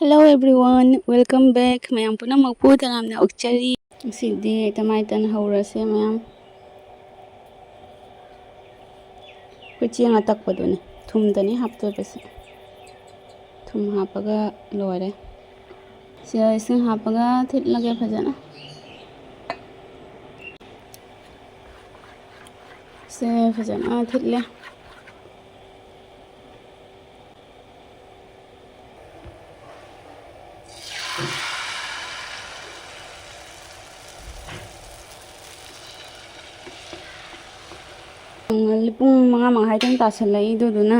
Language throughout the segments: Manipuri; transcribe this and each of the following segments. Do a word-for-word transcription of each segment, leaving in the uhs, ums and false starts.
Hello everyone, welcome back. ꯃꯌꯥꯝ ꯄꯨꯝꯅꯃꯛꯄꯨ ꯇꯔꯥꯝꯅ ꯑꯣꯛꯆꯔꯤ꯫ ꯉꯁꯤꯗꯤ ꯇꯃꯥꯏ ꯇꯟ ꯍꯧꯔꯁꯦ ꯃꯌꯥꯝ꯫ ꯑꯩꯈꯣꯏ ꯆꯦꯡ ꯑꯇꯛꯄꯗꯨꯅꯦ, ꯊꯨꯝꯗꯅꯤ ꯍꯥꯞꯇꯣꯏꯕꯁꯦ꯫ ꯊꯨꯝ ꯍꯥꯞꯄꯒ ꯂꯣꯏꯔꯦ꯫ ꯁꯤꯗ ꯏꯁꯤꯡ ꯍꯥꯞꯄꯒ ꯊꯤꯠꯂꯒꯦ ꯐꯖꯅ꯫ ꯁꯦ ꯐꯖꯅ ꯊꯤꯠꯂꯦ꯫ ꯉꯜꯂꯤ, ꯄꯨꯡ ꯃꯉꯥ ꯃꯈꯥꯏꯗꯪ ꯇꯥꯁꯜꯂꯛꯏ꯫ ꯑꯗꯨꯗꯨꯅ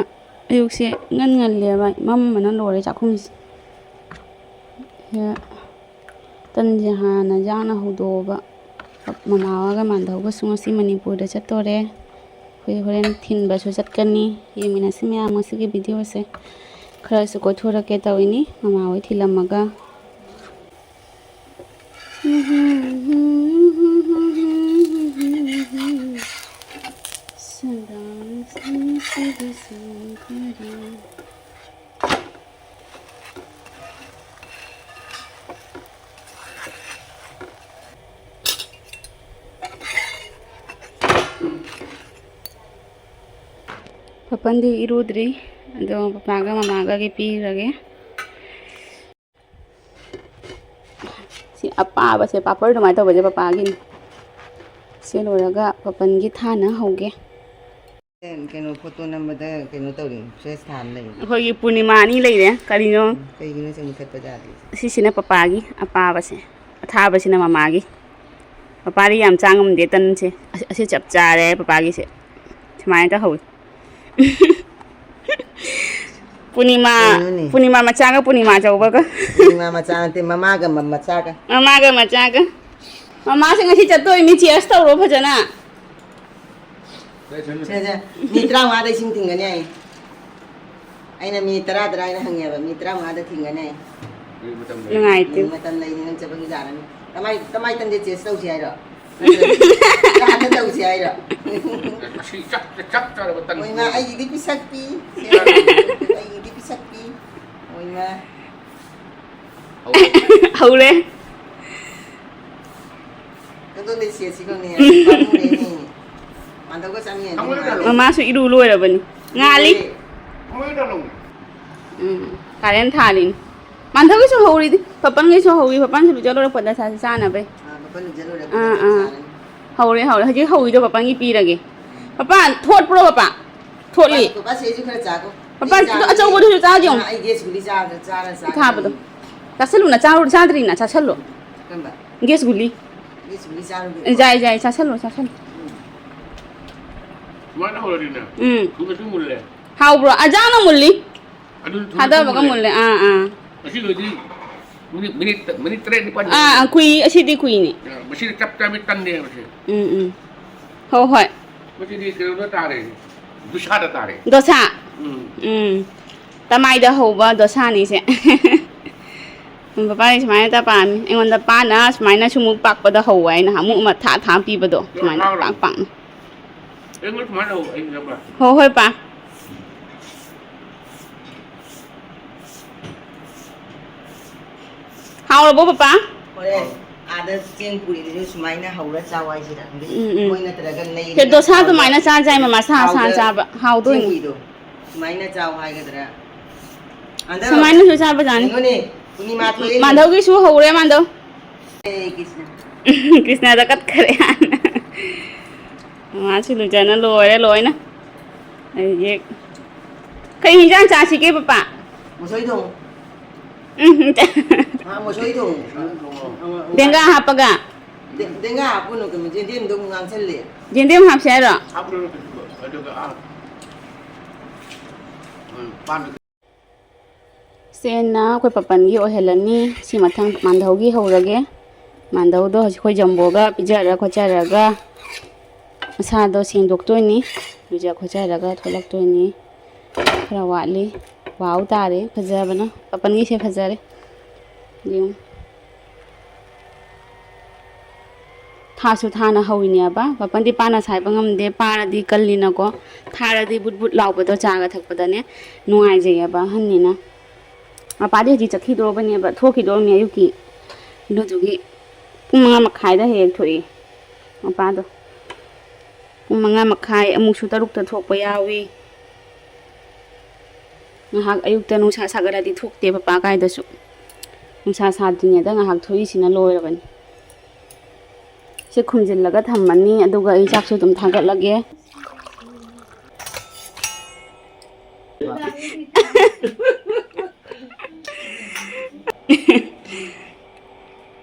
ꯑꯌꯨꯛꯁꯦ ꯉꯟ ꯉꯜꯂꯦꯕ, ꯃꯝꯕꯅ ꯂꯣꯏꯔꯦ ꯆꯥꯛꯈꯨꯝꯁꯦ꯫ ꯁꯤꯗ ꯇꯟꯁꯦ ꯍꯥꯟꯅ ꯌꯥꯛꯅ ꯍꯧꯗꯣꯛꯑꯕ꯫ ꯃꯃꯥ ꯍꯣꯏꯒ ꯃꯥꯟꯗꯧꯒꯁꯨ ꯉꯁꯤ ꯃꯅꯤꯄꯨꯔꯗ ꯆꯠꯇꯣꯔꯦ꯫ ꯑꯩꯈꯣꯏ ꯍꯣꯔꯦꯟ ꯊꯤꯟꯕꯁꯨ ꯆꯠꯀꯅꯤ꯫ ꯌꯦꯡꯃꯤꯟꯅꯁꯤ ꯃꯌꯥꯝ ꯉꯁꯤꯒꯤ ꯚꯤꯗꯤꯑꯣꯁꯦ꯫ ꯈꯔꯁꯨ ꯀꯣꯏꯊꯣꯔꯛꯀꯦ ꯇꯧꯏꯅꯤ꯫ ꯃꯃꯥ ꯍꯣꯏ ꯊꯤꯜꯂꯝꯃꯒ꯫ ꯄꯥꯄꯟꯗꯤ ꯏꯔꯨꯗ꯭ꯔꯤ꯫ ꯑꯗꯣ ꯄꯄꯥꯒ ꯃꯃꯥꯒꯒꯤ ꯄꯤꯔꯒꯦ꯫ ꯁꯤ ꯑꯄꯥꯕꯁꯦ, ꯄꯥꯄꯔ ꯑꯗꯨꯃꯥꯏꯅ ꯇꯧꯕꯁꯦ ꯄꯄꯥꯒꯤꯅꯤ꯫ ꯁꯤ ꯂꯣꯏꯔꯒ ꯄꯥꯄꯟꯒꯤ ꯊꯥꯅ ꯍꯧꯒꯦ꯫ ꯀꯩꯅꯣ, ꯐꯣꯇꯣ ꯅꯝꯕꯗ ꯀꯩꯅꯣ ꯇꯧꯔꯤ, ꯐ꯭ꯔꯦꯁ ꯊꯥ ꯑꯃ ꯂꯩ꯫ ꯑꯩꯈꯣꯏꯒꯤ ꯄꯨꯔꯅꯤꯃꯥ ꯑꯅꯤ ꯂꯩꯔꯦ꯫ ꯀꯔꯤꯅꯣ? ꯀꯩꯒꯤꯅꯣ ꯁꯦ ꯃꯨꯊꯠꯄ ꯌꯥꯗ꯭ꯔꯤꯁꯦ? ꯁꯤꯁꯤꯅ ꯄꯄꯥꯒꯤ ꯑꯄꯥꯕꯁꯦ, ꯑꯊꯥꯕꯁꯤꯅ ꯃꯃꯥꯒꯤ꯫ ꯄꯄꯥꯗꯤ ꯌꯥꯝ ꯆꯥ ꯉꯝꯗꯦ ꯇꯟꯁꯦ꯫ ꯑꯁꯤ, ꯑꯁꯤ ꯆꯞ ꯆꯥꯔꯦ ꯄꯄꯥꯒꯤꯁꯦ꯫ ꯁꯨꯃꯥꯏꯅ ꯇꯧꯍꯧꯋꯤ꯫ ꯄꯨꯔꯅꯤꯃꯥ, ꯀꯩꯅꯣꯅꯦ? ꯄꯨꯔꯅꯤꯃꯥ ꯃꯆꯥꯒ ꯄꯨꯔꯅꯤꯃꯥ ꯑꯆꯧꯕꯒ꯫ ꯄꯨꯔꯅꯤꯃꯥ ꯃꯆꯥ ꯅꯠꯇꯦ, ꯃꯃꯥꯒ ꯃ-, ꯃꯆꯥꯒ꯫ ꯃꯃꯥꯒ ꯃꯆꯥꯒ꯫ ꯃꯃꯥꯁꯦ ꯉꯁꯤ ꯆꯠꯇꯣꯏꯅꯤ, cheers ꯇꯧꯔꯣ ꯐꯖꯅ꯫ ꯁꯦ, ꯁꯦ, ꯃꯤ ꯇꯔꯥꯃꯉꯥꯗ ꯏꯁꯤꯡ ꯊꯤꯡꯒꯅꯤ ꯍꯥꯏꯌꯦ꯫ ꯑꯩꯅ ꯃꯤ ꯇꯔꯥ ꯇꯔꯥ ꯍꯥꯏꯅ ꯍꯪꯉꯦꯕ, ꯃꯤ ꯇꯔꯥꯃꯉꯥꯗ ꯊꯤꯡꯒꯅꯤ ꯍꯥꯏꯌꯦ꯫ ꯅꯨꯡꯉꯥꯏꯇꯦ꯫ ꯃꯇꯝ ꯂꯩꯅꯤ, ꯅꯪ ꯆꯠꯄꯒꯤ ꯌꯥꯔꯅꯤ꯫ ꯇꯃꯥꯏ, ꯇꯃꯥꯏ ꯇꯟꯁꯦ cheers ꯇꯧꯁꯤ ꯍꯥꯏꯔꯣ? ꯅꯠꯇ꯭ꯔꯒ ꯆꯥꯗ ꯇꯧꯁꯤ ꯍꯥꯏꯔꯣ? ꯑꯁꯤ ꯆꯞ, ꯆꯞ ꯆꯥꯔꯕ ꯇꯟ꯫ ꯍꯣꯏ ꯃꯥ, ꯑꯩꯒꯤꯗꯤ ꯄꯤꯁꯛꯄꯤ꯫ ꯑꯩꯒꯤꯗꯤ ꯄꯤꯁꯛꯄꯤ꯫ ꯍꯣꯏ ꯃꯥ꯫ ꯍꯧꯔꯦ꯫ ꯑꯗꯨꯅꯦ ꯁꯦꯠꯁꯤ ꯈꯪꯅꯤ꯫ ꯄꯥꯝꯃꯨꯔꯦꯅꯦ꯫ ꯃꯥꯟꯗꯧꯒ ꯆꯥꯅꯤꯡꯉꯗꯤ ꯅꯨꯡꯉꯥꯏꯔꯦ꯫ ꯃꯃꯥꯁꯨ ꯏꯔꯨ ꯂꯣꯏꯔꯕꯅꯤ꯫ ꯉꯥꯜꯂꯤ꯫ ꯎꯝ꯫ ꯀꯥꯔꯦꯟ ꯊꯥꯔꯤꯅꯤ꯫ ꯃꯥꯟꯗꯧꯒꯤꯁꯨ ꯍꯧꯔꯤꯗꯤ꯫ ꯄꯥꯄꯟꯒꯤꯁꯨ ꯍꯧꯔꯤ꯫ ꯄꯥꯄꯟꯁꯨ ꯂꯨꯖ ꯂꯣꯏꯔꯛꯄꯗ ꯆꯥꯁꯤ ꯆꯥꯅꯕꯩ꯫ ꯑꯥ, ꯄꯥꯄꯟ ꯂꯨꯖ ꯂꯣꯏꯔꯛꯄꯗ ꯑꯥ, ꯑꯥ꯫ ꯆꯥꯔꯅꯤ꯫ ꯍꯧꯔꯦ, ꯍꯧꯔꯦ꯫ ꯍꯧꯖꯤꯛ ꯍꯧꯔꯤꯗꯣ ꯄꯥꯄꯟꯒꯤ ꯄꯤꯔꯒꯦ꯫ ꯄꯥꯄꯥ, ꯊꯣꯠꯄ꯭ꯔꯣ ꯄꯥꯄꯥ? ꯊꯣꯠꯂꯤ꯫ ꯄꯥꯄꯥ, ꯁꯤꯁꯨ ꯈꯔ ꯆꯥꯈꯣ꯫ ꯄꯥꯄꯥ, ꯑꯩ ꯆꯥ-, ꯑꯆꯧꯕꯗꯨꯁꯨ ꯆꯥꯎ ꯌꯦꯡꯉꯨ꯫ ꯑꯩ ꯒꯦꯁ ꯒꯨꯂꯤ ꯆꯥꯗ-, ꯆꯥꯔ ꯆꯥꯔ ꯑꯊꯥꯕꯗꯣ꯫ ꯂꯩ꯫ ꯆꯥꯁꯜꯂꯨꯅ, ꯆꯥꯔꯨ-, ꯆꯥꯗ꯭ꯔꯤꯅ, ꯆꯥꯁꯜꯂꯨ꯫ ꯀꯔꯝꯕ? ꯒꯦꯁ ꯒꯨꯂꯤ꯫ ꯒꯦꯁ ꯒꯨꯂꯤ ꯆꯥꯔꯨꯒꯦ꯫ ꯌꯥꯏ, ꯌꯥꯏ, ꯆꯥꯁꯜꯂꯣ, ꯆꯥꯁꯜꯂꯣ꯫ ꯎꯝ꯫ ꯁꯨꯃꯥꯏꯅ ꯍꯧꯔꯗꯤꯅꯦ, ꯎꯝ꯫ ꯊꯨꯅꯁꯨ ꯃꯨꯜꯂꯦ꯫ ꯍꯥꯎꯕ꯭ꯔꯣ? ꯑꯖꯥꯅ ꯃꯨꯜꯂꯤ꯫ ꯑꯗꯨ ꯊꯨꯅꯁꯨ ꯊꯥꯗꯕꯒ ꯃꯨꯜꯂꯦ꯫ ꯃꯨꯜꯂꯦ꯫ ꯑꯥ, ꯑꯥ꯫ ꯑꯁꯤꯗꯨꯗꯤ ꯃꯤꯅꯤꯠ, ꯃꯤꯅꯤꯠ, ꯃꯤꯅꯤꯠ ꯇꯔꯦꯠ ꯅꯤꯄꯥꯜ ꯑꯥ, ꯑꯥ, ꯀꯨꯏ-, ꯑꯁꯤꯗꯤ ꯀꯨꯏꯅꯤ꯫ ꯑ, ꯃꯁꯤꯗꯤ ꯆꯞ ꯆꯥꯕꯤ ꯇꯟꯅꯦꯕ ꯁꯤ꯫ ꯎꯝ, ꯎꯝ꯫ ꯍꯣ, ꯍꯣꯏ꯫ ꯃꯁꯤꯗꯤ ꯀꯩꯅꯣꯗ ꯇꯥꯔꯦ, ꯗꯨꯁꯥꯗ ꯇꯥꯔꯦ꯫ ꯗꯣꯁꯥ? ꯎꯝ꯫ ꯎꯝ꯫ ꯇꯃꯥꯏꯗ ꯍꯧꯕ ꯗꯣꯁꯥꯅꯤꯁꯦ꯫ ꯕꯕꯥꯒꯤ ꯁꯨꯃꯥꯏꯅ ꯇ ꯄꯥꯝꯃꯤ꯫ ꯑꯩꯉꯣꯟꯗ ꯄꯥꯅ ꯁꯨꯃꯥꯏꯅ ꯁꯨꯃꯨꯛ ꯄꯥꯛꯄꯗ ꯍꯧꯕ ꯍꯥꯏꯅ ꯑꯃꯨꯛ ꯑꯃ ꯊꯥ ꯊꯥ ꯄꯤꯕꯗꯣ, ꯌꯥꯝ ꯁꯨꯃꯥꯏꯅ ꯍꯥꯎꯔꯝꯃꯤ꯫ ꯄꯥꯛ ꯄꯥꯛꯅ꯫ ꯑꯩꯉꯣꯟꯗ ꯁꯨꯃꯥꯏꯅ ꯍꯧꯕ ꯑꯩ ꯅꯝꯕꯔ꯫ ꯍꯣ, ꯍꯣꯏ, ꯄꯥ꯫ ꯍꯥꯎꯔꯕꯣ, ꯄꯄꯥ? ꯍꯣꯔꯦꯟ ꯑꯥꯗ ꯆꯦꯡ ꯄꯨꯔꯤꯗꯨꯁꯨ ꯁꯨꯃꯥꯏꯅ ꯍꯧꯔ ꯆꯥꯎ ꯍꯥꯏꯁꯤꯔ ꯈꯪꯗꯦ꯫ ꯎꯝ, ꯎꯝ꯫ ꯃꯣꯏ ꯅꯠꯇ꯭ꯔꯒ ꯁꯦ, ꯅꯩꯔꯒ ꯗꯣꯁꯥ ꯊꯥꯎꯗ, ꯑꯗꯨꯃꯥꯏꯅ ꯆꯥ ꯌꯥꯏ, ꯃꯃꯥ, ꯁꯥ, ꯁꯥ ꯊꯥꯎꯗ ꯆꯥꯕ ꯍꯥꯎꯗꯣꯏꯅꯤ꯫ ꯆꯦꯡ ꯄꯨꯔꯤꯗꯣ ꯁꯨꯃꯥꯏꯅ ꯆꯥꯎ ꯍꯥꯏꯒꯗ꯭ꯔꯥ? ꯍꯟꯗꯛ ꯁꯨꯃꯥꯏꯅꯁꯨ ꯆꯥꯕꯖꯥꯠꯅꯤ꯫ ꯌꯦꯡꯉꯨꯅꯦ, ꯄꯨꯔꯅꯤꯃꯥ ꯊꯣꯛꯑꯦꯅꯦ꯫ ꯃꯥꯙꯧꯒꯤꯁꯨ ꯍꯧꯔꯦ, ꯃꯥꯙꯧ꯫ ꯑꯦ, ꯀ꯭ꯔꯤꯁꯅ꯫ ꯀ꯭ꯔꯤꯁꯅꯗ ꯀꯠꯈꯔꯦ꯫ ꯃꯥꯁꯨ ꯂꯨꯖꯅ ꯂꯣꯏꯔꯦ ꯂꯣꯏꯅ꯫ ꯑꯩ ꯌꯦꯛ-, ꯀꯩ ꯍꯤꯟꯖꯥꯡ ꯆꯥꯁꯤꯒꯦ, ꯄꯄꯥ? ꯃꯁꯣꯏ ꯊꯣꯡ꯫ ꯎꯝ, ꯃꯥ ꯃꯁꯣꯏ ꯊꯣꯡ꯫ ꯕꯦꯡꯒꯥ ꯍꯥꯞꯄꯒ꯫ ꯕꯦ-, ꯕꯦꯡꯒꯥ ꯍꯥꯞꯄꯨꯅꯨ, ꯀꯩꯅꯣ, ꯌꯦꯟꯗꯦꯝꯗꯣ ꯑꯃꯨꯛ ꯉꯥꯡꯁꯜꯂꯦ꯫ ꯌꯦꯟꯗꯦꯝ ꯍꯥꯞꯁꯦ ꯍꯥꯏꯔꯣ? ꯍꯥꯞꯄꯨꯅꯨ, ꯑꯗꯨꯒ, ꯑꯥ, ꯎꯝ, ꯄꯥꯟ ꯆꯦꯟꯅ ꯑꯩꯈꯣꯏ ꯄꯥꯄꯟꯒꯤ ꯑꯣꯏꯍꯜꯂꯅꯤ꯫ ꯁꯤ ꯃꯊꯪ ꯃꯥꯟꯙꯧꯒꯤ ꯍꯧꯔꯒꯦ꯫ ꯃꯥꯟꯙꯧꯗꯣ ꯍꯧꯖꯤꯛ ꯑꯩꯈꯣꯏ ꯖꯝꯕꯣꯒ ꯄꯤꯖꯔ ꯈꯣꯠꯆꯔꯒ ꯃꯁꯥꯗꯣ ꯁꯦꯡꯗꯣꯛꯇꯣꯏꯅꯤ꯫ ꯂꯨꯖ ꯈꯣꯠꯆꯔꯒ ꯊꯣꯛꯂꯛꯇꯣꯏꯅꯤ꯫ ꯈꯔ ꯋꯥꯠꯂꯤ꯫ ꯋꯥꯎ ꯇꯥꯔꯦ꯫ ꯐꯖꯕꯅ꯫ ꯄꯥꯄꯟꯒꯤꯁꯦ ꯐꯖꯔꯦ꯫ ꯌꯦꯡꯉꯨ꯫ ꯊꯥꯁꯨ ꯊꯥꯅ ꯍꯧꯋꯤꯅꯦꯕ꯫ ꯄꯥꯄꯟꯗꯤ ꯄꯥꯅ ꯁꯥꯏꯕ ꯉꯝꯗꯦ꯫ ꯄꯥꯔꯗꯤ ꯀꯜꯂꯤꯅꯀꯣ꯫ ꯊꯥꯔꯗꯤ ꯕꯨꯠ ꯕꯨꯠ ꯂꯥꯎꯕꯗꯣ ꯆꯥꯒ ꯊꯛꯄꯗꯅꯦ ꯅꯨꯡꯉꯥꯏꯖꯩꯌꯦꯕ ꯑꯍꯟꯅꯤꯅ꯫ ꯃꯄꯥꯗꯤ ꯍꯧꯖꯤꯛ ꯆꯠꯈꯤꯗꯣꯔꯕꯅꯦꯕ, ꯊꯣꯛꯈꯤꯗꯣꯔꯕꯅꯦ ꯑꯌꯨꯛꯀꯤ꯫ ꯑꯗꯨꯗꯨꯒꯤ ꯄꯨꯡ ꯃꯉꯥ ꯃꯈꯥꯏꯗ ꯍꯦꯛ ꯍꯦꯛ ꯊꯣꯛꯏ ꯃꯄꯥꯗꯣ꯫ ꯄꯨꯡ ꯃꯉꯥ ꯃꯈꯥꯏ, ꯑꯃꯨꯛꯁꯨ ꯇꯔꯨꯛꯇ ꯊꯣꯛꯄ ꯌꯥꯎꯏ꯫ ꯉꯥꯏꯍꯥꯛ ꯑꯌꯨꯛꯇ ꯅꯨꯡꯁꯥ ꯁꯥꯒꯠꯂꯗꯤ ꯊꯣꯛꯇꯦ ꯄꯄꯥ ꯀꯥꯏꯗꯁꯨ꯫ ꯅꯨꯡꯁꯥ ꯁꯥꯗ꯭ꯔꯤꯉꯩꯗ ꯉꯥꯏꯍꯥꯛ ꯊꯣꯛꯏꯁꯤꯅ ꯂꯣꯏꯔꯕꯅꯤ꯫ ꯁꯤ ꯈꯨꯝꯖꯤꯜꯂꯒ ꯊꯝꯃꯅꯤ, ꯑꯗꯨꯒ ꯑꯩ ꯆꯥꯛꯁꯨ ꯑꯗꯨꯝ ꯊꯥꯒꯠꯂꯒꯦ꯫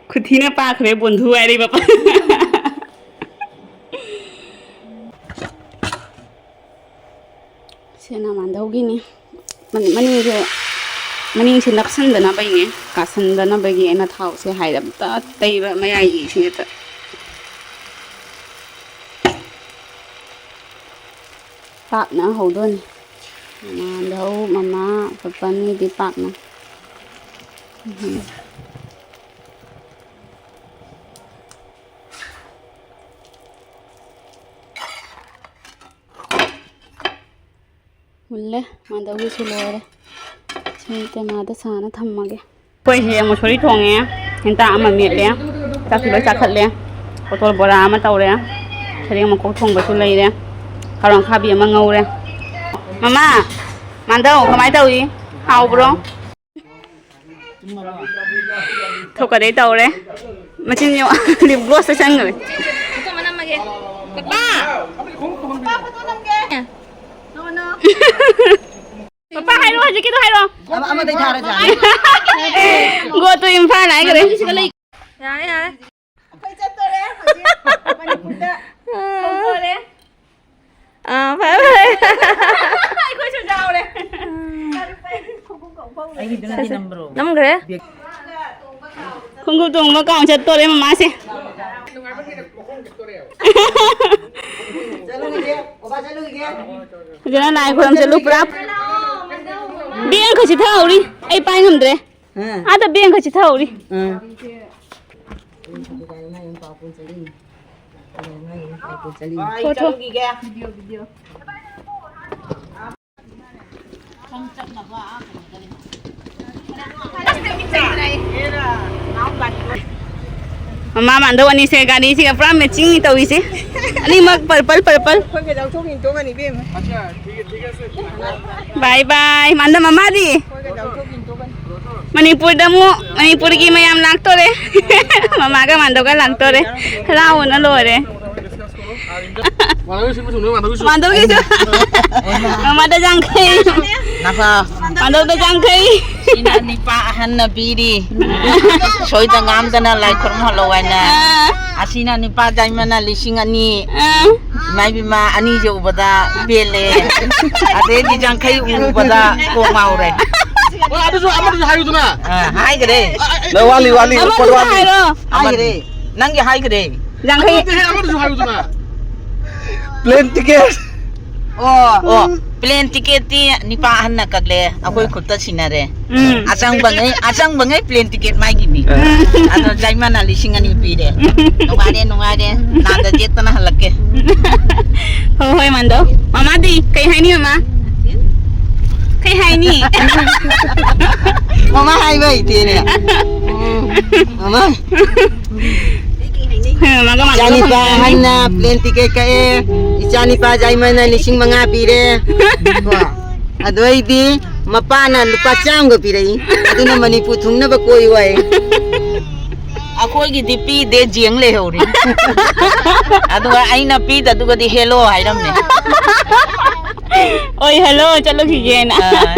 ꯈꯨꯊꯤꯅ ꯄꯥꯛꯈ꯭ꯔꯦ ꯕꯣꯟꯙꯨ ꯍꯥꯏꯔꯤꯕ꯫ ꯁꯤꯅ ꯃꯥꯟꯗꯧꯒꯤꯅꯤ꯫ ꯃꯅꯤꯡꯁꯦ, ꯃꯅꯤꯡꯁꯦ ꯅꯞꯁꯟꯗꯅꯕꯩꯅꯦ, ꯀꯥꯁꯟꯗꯅꯕꯒꯤ ꯑꯩꯅ ꯊꯥꯎꯁꯦ ꯍꯥꯏꯔꯞꯇ ꯇꯩꯕ ꯃꯌꯥꯏꯒꯤꯁꯤꯗ꯫ ꯄꯥꯛꯅ ꯍꯧꯗꯣꯏꯅꯤ꯫ ꯃꯥꯟꯗꯧ, ꯃꯃꯥ, ꯄꯄꯥꯅꯤꯗꯤ ꯄꯥꯛꯅ꯫ ꯎꯝ꯫ ꯃꯨꯜꯂꯦ, ꯃꯥꯗꯧꯒꯤꯁꯨ ꯂꯣꯏꯔꯦ꯫ ꯁꯤ ꯇꯦꯃꯥꯗ ꯁꯥꯅ ꯊꯝꯃꯒꯦ꯫ ꯑꯩꯈꯣꯏꯁꯦ ꯃꯨꯁꯣꯔꯤ ꯊꯣꯡꯉꯦ, ꯍꯦꯟꯇꯥꯛ ꯑꯃ ꯃꯦꯠꯂꯦ, ꯆꯥꯛꯁꯨ ꯂꯣꯏ ꯆꯥꯈꯠꯂꯦ꯫ ꯄꯣꯇꯣꯜ ꯕꯣꯔꯥ ꯑꯃ ꯇꯧꯔꯦ, ꯁꯔꯦꯡ ꯃꯈꯣꯛ ꯊꯣꯡꯕꯁꯨ ꯂꯩꯔꯦ, ꯀꯥꯔꯣꯡ ꯑꯈꯥꯕꯤ ꯑꯃ ꯉꯧꯔꯦ꯫ ꯃꯃꯥ, ꯃꯥꯟꯗꯧ ꯀꯃꯥꯏꯅ ꯇꯧꯏ? ꯍꯥꯎꯕ꯭ꯔꯣ? ꯊꯣꯛꯀꯗꯩ ꯇꯧꯔꯦ꯫ ꯃꯆꯤꯟ ꯌꯦꯡꯉꯣ꯫ ꯂꯤꯞ ꯒ꯭ꯂꯣꯁꯇ ꯆꯪꯈ꯭ꯔꯦ꯫ ꯐꯣꯇꯣ ꯑꯃ ꯅꯝꯃꯒꯦ꯫ ꯄꯄꯥ! ꯄꯄꯥ, ꯐꯣꯇꯣ ꯅꯝꯒꯦ꯫ No, no. ꯄꯄꯥ, ꯍꯥꯏꯔꯣ, ꯍꯧꯖꯤꯛꯀꯤꯗꯣ ꯍꯥꯏꯔꯣ꯫ ꯑꯃ-, ꯑꯃꯗꯩ ꯊꯥꯔꯁꯦ꯫ Go to ꯏꯝꯐꯥꯜ ꯍꯥꯏꯈ꯭ꯔꯦ꯫ ꯌꯥꯔꯦ, ꯌꯥꯔꯦ꯫ ꯑꯩꯈꯣꯏ ꯆꯠꯇꯣꯔꯦ ꯍꯧꯖꯤꯛ ꯃꯅꯤꯄꯨꯔꯗ꯫ ꯍꯣꯡꯗꯣꯔꯦ꯫ ꯑꯥ, ꯐꯔꯦ, ꯐꯔꯦ꯫ ꯑꯩꯈꯣꯏꯁꯨ ꯌꯥꯎꯔꯦ꯫ ꯑꯩꯒꯤꯗꯨꯅ ꯁꯤ ꯅꯝꯕ꯭ꯔꯣ? ꯅꯝꯈ꯭ꯔꯦ꯫ ꯈꯣꯡꯎꯞ ꯇꯣꯡꯕ ꯀꯥꯎꯟ ꯆꯠꯇꯣꯔꯦ ꯃꯃꯥꯁꯦ꯫ ꯆꯠꯂꯨꯈꯤꯒꯦ, ꯕꯕꯥ ꯆꯠꯂꯨꯈꯤꯒꯦ꯫ ꯐꯖꯅ ꯂꯥꯏ ꯈꯨꯔꯨꯝ ꯆꯠꯂꯨ ꯄꯨꯔꯥ꯫ ꯕꯦꯡ ꯑꯃꯈꯛ ꯆꯤꯊꯍꯧꯔꯤ꯫ ꯑꯩ ꯄꯥꯏ ꯉꯝꯗ꯭ꯔꯦ꯫ ꯑꯥ꯫ ꯑꯥꯗ ꯕꯦꯡ ꯑꯃꯈꯛ ꯆꯤꯊꯍꯧꯔꯤ꯫ ꯑꯥ꯫ ꯊꯣ, ꯊꯣ꯫ ꯃꯥ ꯃꯥꯟꯗꯧ ꯑꯅꯤꯁꯦ ꯒꯥꯔꯤꯁꯤꯒ ꯄꯨꯔꯥ ꯃꯦꯆꯤꯡ ꯇꯧꯔꯤꯁꯦ꯫ ꯑꯅꯤꯃꯛ ꯄꯔꯄꯜ ꯄꯔꯄꯜ꯫ ꯑꯩꯈꯣꯏꯒ ꯂꯧꯊꯣꯛꯈꯤꯅ ꯇꯣꯛꯀꯅꯤ ꯏꯕꯦꯝꯃ꯫ ꯕꯥꯏ ꯕꯥꯏ꯫ ꯃꯥꯟꯗ ꯃꯃꯥꯗꯤ? ꯑꯩꯈꯣꯏꯒ ꯂꯧꯊꯣꯛꯈꯤꯅ ꯇꯣꯛꯀꯅꯤ꯫ ꯃꯅꯤꯄꯨꯔꯗ ꯑꯃꯨꯛ ꯃꯅꯤꯄꯨꯔꯒꯤ ꯃꯌꯥꯝ ꯂꯥꯛꯇꯣꯔꯦ꯫ ꯃꯃꯥꯒ ꯃꯥꯟꯗꯧꯒ ꯂꯥꯛꯇꯣꯔꯦ꯫ ꯍꯔꯥꯎꯕꯅ ꯂꯣꯏꯔꯦ꯫ ꯃꯥꯟꯗꯧꯒꯤ ꯁꯤꯟꯕ ꯊꯨꯡꯅ ꯃꯥꯟꯗꯧꯒꯤꯁꯨ꯫ ꯃꯥꯟꯗꯧꯒꯤꯁꯨ꯫ ꯃꯃꯥꯗ ꯌꯥꯡꯈꯩ꯫ ꯅꯐꯥ꯫ ꯃꯥꯟꯗꯧꯗ ꯌꯥꯡꯈꯩ꯫ ꯁꯤꯅ ꯅꯤꯄꯥ ꯑꯍꯟꯅ ꯄꯤꯔꯤ꯫ ꯁꯣꯏꯗ ꯉꯥꯝꯗꯅ ꯂꯥꯏ ꯈꯨꯔꯨꯝꯍꯜꯂꯣ ꯍꯥꯏꯅ꯫ ꯑꯥ꯫ ꯑꯁꯤꯅ ꯅꯤꯄꯥ ꯖꯥꯏꯃꯅ ꯂꯤꯁꯤꯡ ꯑꯅꯤ꯫ ꯑꯥ꯫ ꯏꯃꯥ ꯏꯕꯦꯝꯃ ꯑꯅꯤꯁꯦ ꯎꯕꯗ ꯄꯦꯜꯂꯦ꯫ ꯑꯗꯩꯗꯤ ꯌꯥꯡꯈꯩ ꯎꯕꯗ ꯀꯣꯛ ꯉꯥꯎꯔꯦ꯫ ꯑꯣ, ꯑꯗꯨꯁꯨ, ꯑꯃꯗꯨꯁꯨ ꯍꯥꯏꯌꯨꯗꯅ꯫ ꯑꯥ, ꯍꯥꯏꯈ꯭ꯔꯦ꯫ ꯑ, ꯑ, ꯑ, ꯂꯩ, ꯋꯥꯠꯂꯤ, ꯋꯥꯠꯂꯤ, ꯑꯃꯗꯨꯁꯨ ꯋꯥꯠꯂꯤ꯫ ꯍꯥꯏꯔꯣ꯫ ꯍꯥꯏꯈ꯭ꯔꯦ꯫ ꯅꯪꯒꯤ ꯍꯥꯏꯈ꯭ꯔꯦ꯫ ꯌꯥꯡꯈꯩ꯫ ꯑꯃꯗꯨꯁꯨ ꯍꯥꯏꯌꯨꯗꯅ꯫ Plane ticket꯫ ꯑꯣ, ꯑꯣ꯫ Plane ticketꯇꯤ ꯅꯤꯄꯥ ꯑꯍꯟꯅ ꯀꯛꯂꯦ, ꯑꯩꯈꯣꯏ ꯈꯨꯠꯇ ꯁꯤꯟꯅꯔꯦ꯫ ꯎꯝ꯫ ꯑꯆꯪꯕꯉꯩ, ꯑꯆꯪꯕꯉꯩ plane ticket ꯃꯥꯏꯒꯤꯅꯤ꯫ ꯎꯝ꯫ ꯑꯗꯣ ꯖꯥꯏꯃꯅ ꯂꯤꯁꯤꯡ ꯑꯅꯤ ꯄꯤꯔꯦ꯫ ꯅꯨꯡꯉꯥꯏꯔꯦ, ꯅꯨꯡꯉꯥꯏꯔꯦ꯫ ꯅꯥꯗ ꯌꯦꯛꯇꯅ ꯍꯜꯂꯛꯀꯦ꯫ ꯍꯣꯏ, ꯍꯣꯏ, ꯃꯥꯟꯗꯧ꯫ ꯃꯃꯥꯗꯤ ꯀꯩ ꯍꯥꯏꯅꯤ, ꯃꯃꯥ? ꯀꯩ ꯍꯥꯏꯅꯤ? ꯃꯃꯥ ꯍꯥꯏꯕ ꯍꯩꯇꯦꯅꯦ꯫ ꯃꯃꯥ꯫ ꯃꯃꯥꯒ ꯃꯥꯟꯅꯕ ꯏꯆꯥꯅꯤꯄꯥ ꯐꯪꯉꯅꯤ꯫ ꯑꯍꯟꯅ plane ticket ꯀꯛꯑꯦ, ꯏꯆꯥꯅꯤꯄꯥ ꯖꯥꯏꯃꯟꯅ ꯂꯤꯁꯤꯡ ꯃꯉꯥ ꯄꯤꯔꯦ꯫ ꯀꯣ? ꯑꯗꯩꯗꯤ ꯃꯄꯥꯅ ꯂꯨꯄꯥ ꯆꯥꯝꯃꯒ ꯄꯤꯔꯛꯏ, ꯑꯗꯨꯅ ꯃꯅꯤꯄꯨꯔ ꯊꯨꯡꯅꯕ ꯀꯣꯏꯌꯨ ꯍꯥꯏ꯫ ꯑꯩꯈꯣꯏꯒꯤꯗꯤ ꯄꯤꯗꯦ, ꯖꯦꯡ ꯂꯩꯍꯧꯔꯤ꯫ ꯑꯗꯨꯒ ꯑꯩꯅ ꯄꯤꯗꯗꯨꯒꯗꯤ hello ꯍꯥꯏꯔꯝꯃꯦ꯫ ꯑꯣꯏ, hello ꯆꯠꯂꯨꯈꯤꯒꯦꯅ꯫ ꯑꯥ꯫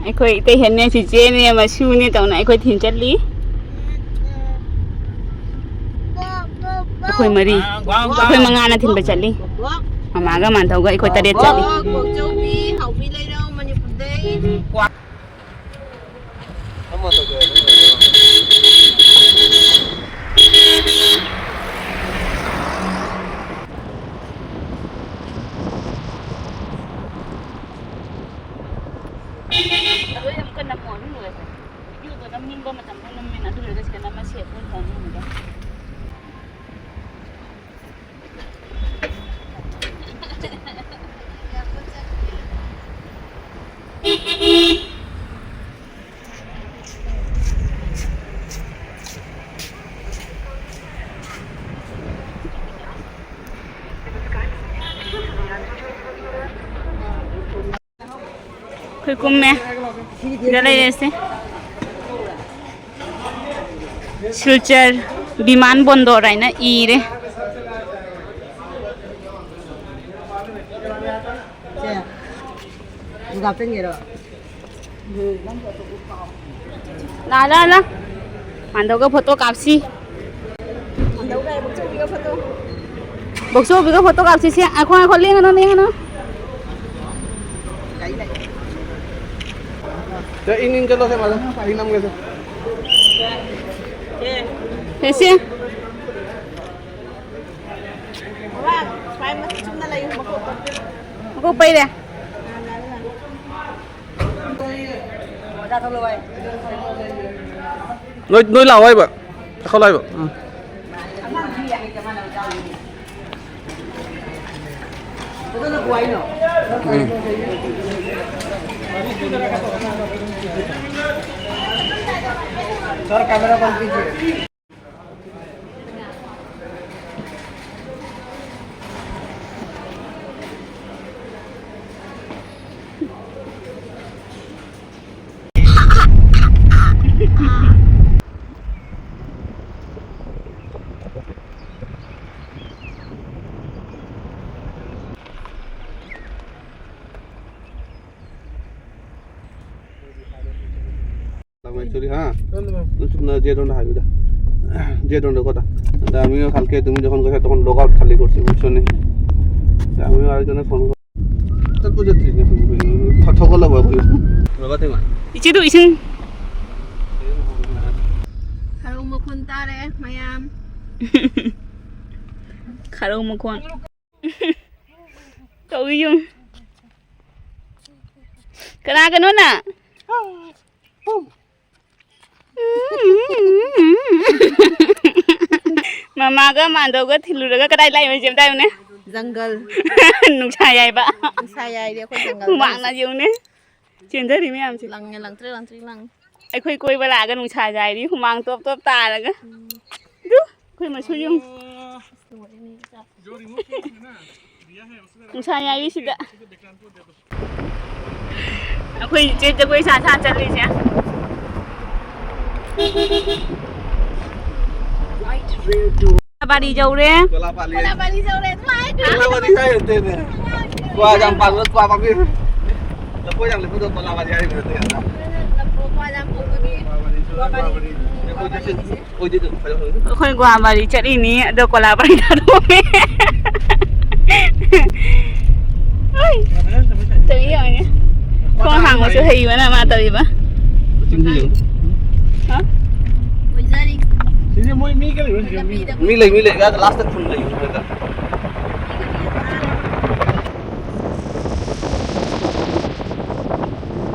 ꯑꯩꯈꯣꯏ ꯏꯇꯩ ꯍꯦꯟꯅꯦ, ꯆꯤꯆꯦꯅꯦ, ꯃꯁꯨꯅꯦ ꯇꯧꯅ ꯑꯩꯈꯣꯏ ꯊꯤꯟ ꯆꯠꯂꯤ꯫ ꯑꯩꯈꯣꯏ ꯃꯔꯤ, ꯑꯩꯈꯣꯏ ꯃꯉꯥꯅ ꯊꯤꯟꯕ ꯆꯠꯂꯤ꯫ ꯃꯃꯥꯒ ꯃꯥꯟꯗꯧꯒ ꯑꯩꯈꯣꯏ ꯇꯔꯦꯠ ꯆꯠꯂꯤ꯫ ꯀꯣꯛꯆꯧꯕꯤ, ꯍꯥꯎꯕꯤ ꯂꯩꯔꯧ, ꯃꯅꯤꯄꯨꯔꯗꯩ꯫ ꯑꯗꯣ ꯑꯩ ꯑꯃꯨꯛꯀ ꯅꯝꯃꯣ, ꯑꯗꯨ ꯂꯣꯏꯔꯦ꯫ Videoꯗꯣ ꯅꯝꯅꯤꯡꯕ ꯃꯇꯝꯗ ꯅꯝꯃꯦꯅ, ꯑꯗꯨ ꯂꯣꯏꯔꯒ ꯁꯤꯗ ꯅꯝꯃ save ꯑꯣꯏꯅ ꯇꯧꯅꯤ ꯑꯃꯨꯛꯀ꯫ ꯑꯩꯈꯣꯏ ꯀꯨꯝꯃꯦ꯫ ꯁꯤꯗ ꯂꯩꯔꯦꯁꯦ꯫ ꯁꯤꯜꯆꯔ ꯕꯤꯃꯥꯟ ꯕꯣꯟꯗꯣꯔ ꯍꯥꯏꯅ ꯏꯔꯦ꯫ ꯁꯦ, ꯗꯨꯀꯥꯟ ꯆꯪꯉꯤꯔꯣ? ꯂꯥ, ꯂꯥ, ꯂꯥ꯫ ꯃꯥꯟꯗꯧꯒ ꯐꯣꯇꯣ ꯀꯥꯞꯁꯤ꯫ ꯕꯣꯛꯆꯧꯕꯤꯒ ꯐꯣꯇꯣ ꯀꯥꯞꯁꯤ꯫ ꯁꯦ, ꯉꯥꯏꯈꯣ, ꯉꯥꯏꯈꯣ, ꯂꯦꯡꯒꯅꯨ, ꯂꯦꯡꯒꯅꯨ꯫ ꯁꯦ, ꯏꯪ ꯏꯪ ꯆꯠꯂꯣꯁꯦ, ꯃꯥꯗꯣ꯫ ꯏꯪ ꯅꯝꯒꯦꯁꯦ꯫ ꯁꯦ, ꯁꯦ꯫ ꯃꯀꯣꯛ ꯄꯩꯔꯦ꯫ ꯅꯣꯏ, ꯅꯣꯏ ꯂꯥꯛꯑꯣ ꯍꯥꯏꯕ꯫ ꯆꯠꯈꯠꯂꯣ ꯍꯥꯏꯕ꯫ ꯎꯝ꯫ ꯎꯝ꯫ Actually, হ্যাঁ। চল না। তুমি চুপ না, যে ডোন্ট হাইবে দা। যে ডোন্ট কথা। দা, আমিও কালকে তুমি যখন গেছো তখন লগ আউট খালি করছি, বুঝছো নি? তা আমিও আরেকজনের ফোন কর-, তোর বুঝে তুই যখন কথা বলা বাবু। বাবা তুই মা। ইচ্ছে তো ইসিন। ꯈꯔꯧ ꯃꯈꯣꯟ ꯇꯥꯔꯦ ꯃꯌꯥꯝ꯫ ꯈꯔꯧ ꯃꯈꯣꯟ꯫ ꯇꯧꯏꯌꯨ꯫ ꯀꯅꯥꯒꯅꯣ ꯅꯪ? ꯃꯃꯥꯒ ꯃꯥꯟꯗꯧꯒ ꯊꯤꯜꯂꯨꯔꯒ ꯀꯗꯥꯏ ꯂꯥꯛꯏꯕ ꯌꯦꯡꯁꯦ ꯑꯝꯇ ꯍꯥꯏꯌꯨꯅꯦ꯫ ꯖꯪꯒꯜ꯫ ꯅꯨꯡꯁꯥ ꯌꯥꯏꯕ꯫ ꯅꯨꯡꯁꯥ ꯌꯥꯏꯔꯤ ꯑꯩꯈꯣꯏ ꯖꯪꯒꯜꯗ ꯍꯨꯃꯥꯡꯅ ꯍꯧꯖꯤꯛ꯫ ꯌꯦꯡꯉꯨꯅꯦ꯫ ꯆꯦꯟꯊꯔꯤ ꯃꯌꯥꯝꯁꯦ꯫ ꯂꯪꯉꯦ, ꯂꯪꯇ꯭ꯔꯤꯛ ꯂꯪꯇ꯭ꯔꯤꯛ ꯂꯪꯉꯦ꯫ ꯑꯩꯈꯣꯏ ꯀꯣꯏꯕ ꯂꯥꯛꯑꯒ ꯅꯨꯡꯁꯥ ꯌꯥꯏꯔꯤ, ꯍꯨꯃꯥꯡ ꯇꯣꯞ ꯇꯣꯞ ꯇꯥꯔꯒ꯫ ꯎꯝ꯫ ꯑꯗꯨ ꯑꯩꯈꯣꯏ ꯃꯁꯨ ꯌꯦꯡꯉꯨ꯫ ꯑꯁ, ꯂꯣꯏꯔꯦꯅꯦ, ꯏꯆꯥ꯫ ꯅꯨꯡꯁꯥ ꯌꯥꯏꯔꯤꯁꯤꯗ꯫ ꯑꯩꯈꯣꯏ ꯏꯆꯦ ꯖꯒꯣꯏ ꯁꯥ ꯁꯥ ꯆꯠꯂꯤꯁꯦ꯫ ꯕꯥꯔꯤ ꯌꯧꯔꯦ꯫ ꯀꯣꯂꯥ ꯕꯥꯔꯤ꯫ ꯀꯣꯂꯥ ꯕꯥꯔꯤ ꯌꯧꯔꯦ꯫ ꯀꯣꯂꯥ ꯕꯥꯔꯤ ꯍꯥꯏꯔꯦ ꯑꯇꯩꯅꯦ꯫ ꯀ꯭ꯋꯥ ꯌꯥꯝ ꯄꯥꯟꯕ ꯀ꯭ꯋꯥ ꯄꯥꯝꯕꯤ꯫ ꯂꯐꯣꯏ ꯌꯥꯝ ꯂꯦꯞꯄꯗꯣ ꯀꯣꯂꯥ ꯕꯥꯔꯤ ꯍꯥꯏꯔꯦ ꯑꯇꯩ ꯑꯝꯇ꯫ ꯀ꯭ꯋꯥ ꯌꯥꯝ ꯍꯧꯕꯒꯤ ꯀꯣꯂꯥ ꯕꯥꯔꯤ꯫ ꯀꯣꯂꯥ ꯕꯥꯔꯤ꯫ ꯑꯩꯈꯣꯏ ꯒꯣꯋꯥ ꯕꯥꯔꯤ ꯆꯠꯂꯤꯅꯤ, ꯑꯗꯣ ꯀꯣꯂꯥ ꯕꯥꯔꯤ ꯊꯥꯗꯣꯛꯑꯝꯃꯦ꯫ ꯍꯣꯏ꯫ ꯇꯧꯔꯤ ꯌꯦꯡꯉꯦ꯫ ꯈꯣꯡ ꯍꯥꯡꯕꯁꯨ ꯍꯩꯕꯅ ꯃꯥ ꯇꯧꯔꯤꯕ꯫ ꯍꯥ? ꯁꯤꯁꯦ ꯃꯣꯏ ꯃꯤ ꯀꯩ ꯂꯩꯕ꯭ꯔꯣ ꯁꯤꯁꯦ? ꯃꯤ ꯂꯩ, ꯃꯤ ꯂꯩ꯫ ꯑꯥꯗ ꯂꯥꯁꯇ ꯈꯨꯟ ꯂꯩ꯫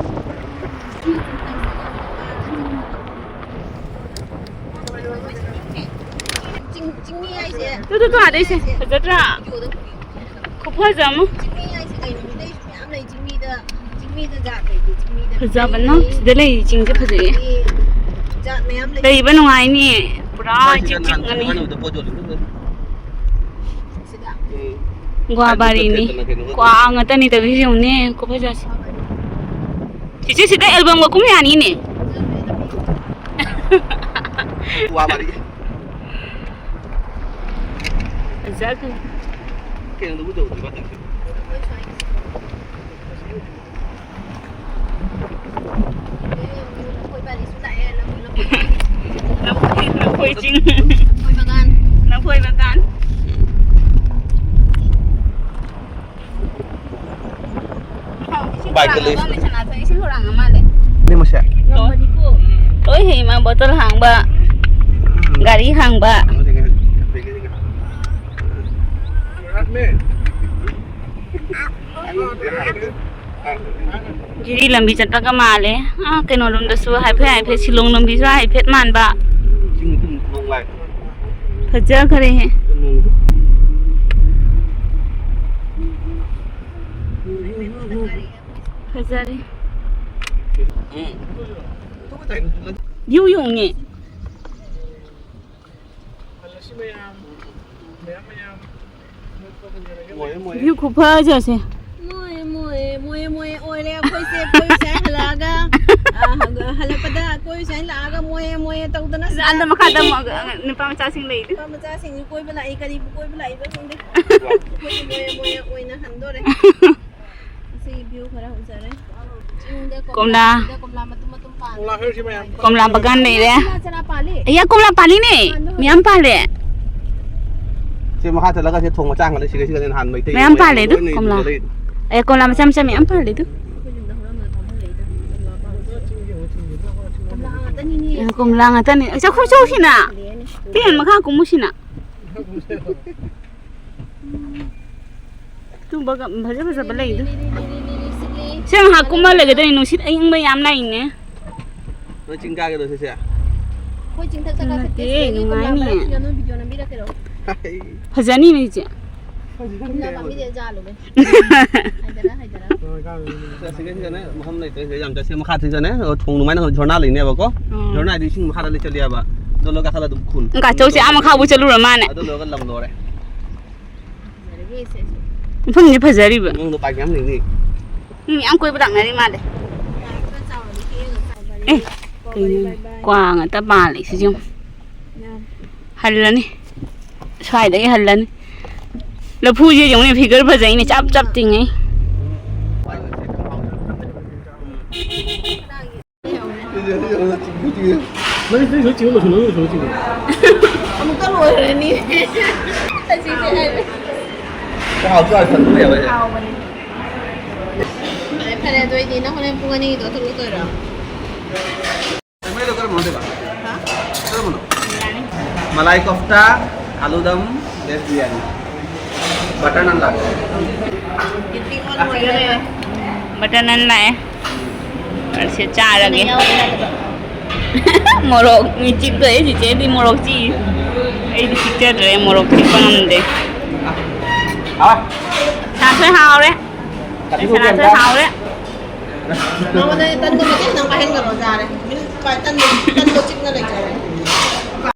ꯆꯤꯡ-, ꯆꯤꯡꯃꯤ ꯍꯥꯏꯁꯦ ꯇꯨ, ꯇꯨ, ꯇꯨ, ꯑꯥꯗꯩꯁꯦ꯫ ꯐꯖꯗ꯭ꯔꯥ? ꯈꯨꯐꯖ ꯑꯃ꯫ ꯆꯤꯡꯃꯤ ꯍꯥꯏꯁꯦ ꯀꯩꯅꯣ? ꯃꯤꯇꯩꯁꯨ ꯃꯌꯥꯝ ꯂꯩ ꯆꯤꯡꯃꯤꯗ꯫ ꯆꯤꯡꯃꯤꯗ ꯖꯥꯠ ꯂꯩꯇꯦ꯫ ꯆꯤꯡꯃꯤꯗ ꯐꯖꯕꯅ ꯃꯤꯇꯩ ꯂꯩ꯫ ꯁꯤꯗ ꯂꯩꯔꯤꯁꯤꯡꯁꯦ ꯐꯖꯩꯌꯦ꯫ ꯖꯥꯠ ꯃꯌꯥꯝ ꯂꯩ꯫ ꯂꯩꯕ ꯅꯨꯡꯉꯥꯏꯅꯤ꯫ ꯄꯨꯔꯥ ꯁ꯭ꯋꯥꯏꯁꯤꯗ ꯏꯆꯤꯛ ꯅꯍꯥꯟ ꯆꯤꯛꯅꯅꯤ꯫ ꯍꯥꯏꯅꯕꯗ ꯄꯣꯠ ꯌꯣꯜꯂꯤꯗꯨ꯫ ꯁꯤꯗ꯫ ꯎꯝ꯫ ꯒꯣꯋꯥ ꯕꯥꯔꯤꯅꯤ꯫ ꯀꯩꯅꯣ ꯀ꯭ꯋꯥ ꯉꯥꯛꯇꯅꯤ ꯇꯧꯔꯤꯁꯦ ꯌꯦꯡꯉꯨꯅꯦ꯫ ꯈꯨꯐꯖꯁꯦ꯫ ꯆꯤꯆꯦ, ꯁꯤꯗ ꯑꯦꯜꯕꯝꯒ ꯀꯨꯝ ꯌꯥꯅꯤꯅꯦ꯫ ꯋꯥ ꯃꯥꯔꯤ꯫ ꯐꯖꯈ꯭ꯔꯦ꯫ ꯀꯩꯅꯣꯗꯨꯕꯨ ꯇꯧꯗ꯭ꯔꯤꯕ ꯇꯧꯗ꯭ꯔꯤꯕ꯫ ꯂꯐꯣꯏ ꯆꯤꯡ꯫ ꯂꯐꯣꯏ ꯕꯒꯥꯟ꯫ ꯕꯥꯏꯛꯇ ꯂꯩ꯫ ꯏꯁꯤꯡ ꯍꯨꯔꯥꯡꯉ ꯃꯥꯜꯂꯦ꯫ ꯅꯦ ꯃꯁꯦ꯫ ꯂꯣꯏ ꯍꯩ ꯃꯥ ꯕꯣꯇꯜ ꯍꯥꯡꯕ, ꯒꯥꯔꯤ ꯍꯥꯡꯕ꯫ ꯖꯤꯔꯤ ꯂꯝꯕꯤ ꯆꯠꯄꯒ ꯃꯥꯜꯂꯦ꯫ ꯑꯥ, ꯀꯩꯅꯣ ꯂꯣꯝꯗꯁꯨ ꯍꯥꯏꯐꯦꯠ ꯍꯥꯏꯐꯦꯠ ꯁꯤꯂꯣꯡ ꯂꯝꯕꯤꯁꯨ ꯍꯥꯏꯐꯦꯠ ꯃꯥꯟꯕ꯫ ꯐꯖꯈ꯭ꯔꯦꯍꯦ꯫ ꯐꯖꯔꯦ꯫ ꯎꯝ꯫ ꯌꯨ ꯌꯨꯡꯉꯦ꯫ ꯃꯣꯏ, ꯃꯣꯏ꯫ ꯚ꯭ꯌꯨ ꯈꯨꯐꯖꯁꯦ꯫ ꯃꯣꯏ ꯃꯣꯏ ꯃꯣꯏ ꯃꯣꯏ ꯑꯣꯏꯔꯦ ꯑꯩꯈꯣꯏꯁꯦ꯫ ꯑꯩꯈꯣꯏ ꯁꯨꯃꯥꯏꯅ ꯍꯜꯂꯛꯑꯒ, ꯑ, ꯍꯜꯂꯛꯄꯗ ꯑꯩꯈꯣꯏ ꯁꯨꯃꯥꯏꯅ ꯂꯥꯛꯑꯒ ꯃꯣꯏ ꯃꯣꯏ ꯇꯧꯗꯅ ꯑꯁ, ꯑꯥꯗ ꯃꯈꯥꯗ ꯑꯃꯨꯛ, ꯑ, ꯅꯨꯄꯥ ꯃꯆꯥꯁꯤꯡ ꯂꯩꯗꯨ꯫ ꯅꯨꯄꯥ ꯃꯆꯥꯁꯤꯡꯁꯨ ꯀꯣꯏꯕ ꯂꯥꯛꯏ, ꯀꯔꯤꯕꯨ ꯀꯣꯏꯕ ꯂꯥꯛꯏꯕ ꯈꯪꯗꯦ꯫ ꯑꯩꯈꯣꯏꯗꯤ ꯃꯣꯏ ꯃꯣꯏ ꯑꯣꯏꯅ ꯍꯟꯗꯣꯔꯦ꯫ ꯁꯤ view ꯈꯔ ꯎꯖꯔꯦ꯫ ꯆꯤꯡꯗ ꯀꯣꯝꯂꯥ꯫ ꯀꯣꯝꯂꯥ, ꯁꯤꯗ ꯀꯣꯝꯂꯥ ꯃꯇꯨꯝ ꯃꯇꯨꯝ ꯄꯥꯜꯂꯦ꯫ ꯀꯣꯝꯂꯥ ꯕꯒꯥꯟ ꯂꯩꯔꯦ꯫ ꯆꯔꯥ, ꯆꯔꯥ ꯄꯥꯜꯂꯦ꯫ ꯑꯌꯥ, ꯀꯣꯝꯂꯥ ꯄꯥꯜꯂꯤꯅꯦ꯫ ꯄꯥꯟꯕ ꯍꯧꯔꯦ꯫ ꯃꯌꯥꯝ ꯄꯥꯜꯂꯦ꯫ ꯁꯤ ꯃꯈꯥ ꯆꯠꯂꯒ ꯁꯤ ꯊꯣꯡ ꯃꯆꯥ ꯑꯃ ꯂꯩ, ꯁꯤꯒ, ꯁꯤꯒ ꯅꯍꯥꯟ ꯃꯩꯇꯩ ꯃꯌꯥꯝ ꯃꯌꯥꯝ ꯄꯥꯜꯂꯦ ꯑꯗꯨ ꯂꯣꯏ ꯀꯣꯝꯂꯥ꯫ ꯂꯩ꯫ ꯑꯦ, ꯀꯣꯝꯂꯥ ꯃꯆꯥ ꯃꯆꯥ ꯃꯌꯥꯝ ꯄꯥꯜꯂꯦ ꯑꯗꯨ꯫ ꯀꯣꯝꯂꯥ ꯉꯥꯛꯇꯅꯤꯅꯦ꯫ ꯑꯦ, ꯀꯣꯝꯂꯥ ꯉꯥꯛꯇꯅꯤ꯫ ꯑꯁ, ꯑꯩꯈꯣꯏ ꯆꯧꯁꯤꯅ꯫ ꯄꯦꯟ ꯃꯈꯥ ꯀꯨꯝꯃꯨꯁꯤꯅ꯫ ꯇꯨꯝꯕꯒ ꯐꯖ ꯐꯖꯕ ꯂꯩꯗ꯫ ꯁꯤ ꯉꯥꯏꯍꯥꯛ ꯀꯨꯝꯃ ꯂꯩꯒꯗꯣꯏꯅꯤ, ꯅꯨꯡꯁꯤꯠ ꯑꯏꯪꯕ ꯌꯥꯝ ꯂꯥꯛꯏꯅꯦ꯫ ꯅꯣꯏ ꯆꯤꯡ ꯀꯥꯒꯦꯔꯣ ꯁꯤꯁꯦ? ꯑꯩꯈꯣꯏ ꯆꯤꯡꯊꯛꯇ ꯅꯠꯇꯦ, ꯀꯥꯈꯠꯀꯦ꯫ ꯁꯤꯗꯒꯤ ꯀꯣꯝꯂꯥ ꯅꯨꯡꯉꯥꯏꯅꯤ꯫ ꯃꯔꯛꯁꯤꯗ ꯅꯣꯏ video ꯅꯝꯕꯤꯔꯛꯀꯦꯔꯣ? ꯐꯖꯅꯤꯅꯦ ꯏꯆꯦ꯫ ꯀꯣꯝꯂꯥ ꯄꯥꯝꯕꯤꯁꯦ ꯖꯥꯠꯂꯨꯒꯦ꯫ ꯍꯥꯏꯗꯔ, ꯍꯥꯏꯗꯔ꯫ ꯁꯤꯒ ꯁꯤꯒꯅꯦ ꯃꯐꯝ ꯂꯩꯇ꯭ꯔꯦ, ꯁꯤꯗ ꯌꯥꯝ ꯆꯠꯁꯦ꯫ ꯃꯈꯥ ꯊꯤꯖꯅꯦ, ꯑꯗꯣ ꯊꯣꯡ ꯑꯗꯨꯃꯥꯏꯅ ꯍꯧꯖꯤꯛ ꯖꯣꯔꯅꯥ ꯂꯩꯅꯦꯕꯀꯣ꯫ ꯎꯝ꯫ ꯖꯣꯔꯅꯥ ꯍꯥꯏꯗꯤ ꯏꯁꯤꯡ ꯃꯈꯥꯗ ꯂꯩ ꯆꯠꯂꯦꯕ꯫ ꯑꯗꯣ ꯂꯣꯏ ꯀꯥꯈꯠꯂ ꯑꯗꯨꯝ ꯈꯨꯟ꯫ ꯀꯥꯆꯧꯁꯦ ꯑꯥ ꯃꯈꯥꯕꯨ ꯆꯠꯂꯨꯔ ꯃꯥꯅꯦ꯫ ꯑꯗꯨ ꯂꯣꯏꯔꯒ ꯂꯝ ꯂꯣꯏꯔꯦ꯫ ꯐꯖꯔꯒꯦ ꯁꯦ꯫ ꯃꯐꯝꯁꯦ ꯐꯖꯔꯤꯕ꯫ ꯃꯑꯣꯡꯗꯣ ꯄꯥꯏ ꯃꯌꯥꯝ ꯂꯩꯅꯤ꯫ ꯃꯤ ꯃꯌꯥꯝ ꯀꯣꯏꯕ ꯂꯥꯛꯅꯔꯤ ꯃꯥꯜꯂꯦ꯫ ꯈꯔ ꯆꯥꯎꯔꯗꯤ ꯍꯦꯛꯑꯒ ꯆꯥꯎꯕ꯫ ꯑꯦ, ꯀꯩꯅꯣ? ꯀ꯭ꯋꯥ ꯉꯥꯛꯇ ꯄꯥꯜꯂꯦ ꯁꯤꯁꯨ ꯌꯦꯡꯉꯨ꯫ ꯍꯜꯂꯅꯤ꯫ ꯁ꯭ꯋꯥꯏꯗꯒꯤ ꯍꯜꯂꯅꯤ꯫ ꯂꯐꯨꯁꯦ ꯌꯦꯡꯉꯨꯅꯦ, figure ꯐꯖꯩꯅꯦ, ꯆꯞ ꯆꯞ ꯇꯤꯡꯉꯦ꯫ ꯅꯪ, ꯅꯪ ꯁꯤꯗ ꯆꯤꯡꯉꯨ, ꯂꯣꯏꯁꯤꯜꯂꯣ, ꯂꯣꯏꯁꯤꯜꯂꯣ, ꯆꯤꯡꯉꯨ꯫ ꯑꯃꯨꯛꯇ ꯂꯣꯏꯔꯅꯤ꯫ ꯑꯁꯤꯗꯤ ꯑꯩ ꯆꯥꯎ, ꯆꯥꯎ, ꯊꯝꯕ ꯌꯥꯕ ꯌꯥꯏ꯫ ꯍꯥꯎꯕꯅꯤ꯫ ꯐꯔꯦ, ꯐꯔꯦ, ꯑꯗꯨ ꯑꯣꯏꯗꯤ ꯅꯪ ꯍꯣꯔꯦꯟ ꯄꯨꯡ ꯑꯅꯤꯒꯤꯗꯣ ꯊꯣꯛꯂꯛꯇꯣꯏꯔꯣ? ꯃꯩꯗꯣ ꯀꯔꯝꯕꯅꯣ ꯅꯠꯇꯦꯕ? ꯍꯥ? ꯀꯔꯝꯕꯅꯣ? ꯕꯤꯔꯌꯥꯅꯤ꯫ ꯃꯂꯥꯏ ꯀꯣꯐꯇꯥ, ꯑꯥꯂꯨ ꯗꯝ, ꯚꯦꯖ ꯕꯤꯔꯌꯥꯅꯤ꯫ ꯕꯇꯔ ꯅꯥꯟ ꯂꯥꯛꯑꯦ꯫ ꯕꯇꯔ ꯅꯥꯟ ꯂꯥꯛꯑꯦ꯫ ꯑꯁꯤ ꯆꯥꯔꯒꯦ꯫ ꯃꯣꯔꯣꯛ ꯃꯤ ꯆꯤꯛꯇꯣꯏ, ꯆꯤꯆꯦꯗꯤ ꯃꯣꯔꯣꯛ ꯆꯤꯛꯏ꯫ ꯑꯩꯗꯤ ꯆꯤꯛꯆꯗ꯭ꯔꯦ, ꯃꯣꯔꯣꯛ ꯆꯤꯛꯄ ꯉꯝꯗꯦ꯫ ꯍꯥ? ꯁꯥꯁꯣꯏ ꯍꯥꯎꯔꯦ꯫ ꯀꯔꯤ ꯁꯅꯥꯁꯣꯏ ꯍꯥꯎꯔꯦ꯫ ꯃꯉꯣꯟꯗ ꯇꯟꯒꯨꯝꯕꯁꯦ ꯈꯤꯇꯪ ꯄꯥꯏꯍꯟꯒꯅꯣ, ꯌꯥꯔꯦ꯫ ꯃꯤ ꯄꯥꯏ-, ꯇꯟꯗꯣ, ꯇꯟꯗꯣ ꯆꯤꯛꯅ ꯂꯩꯖꯔꯦ꯫